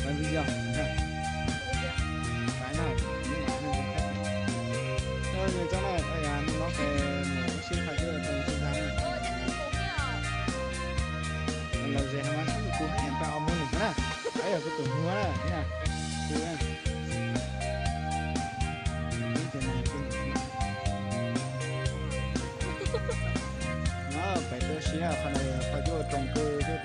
Ua video na. Pais na, nws txob na, nws no pes mus ua si qhov twg tus tsis ntag na. Lom zem mas kuv haj yam pais os mus nws xwb na. Qab yog kuv tus muag na, kuv na. No pais tuaj si na, qhov no yog qhov cuaj roos kawg, cuaj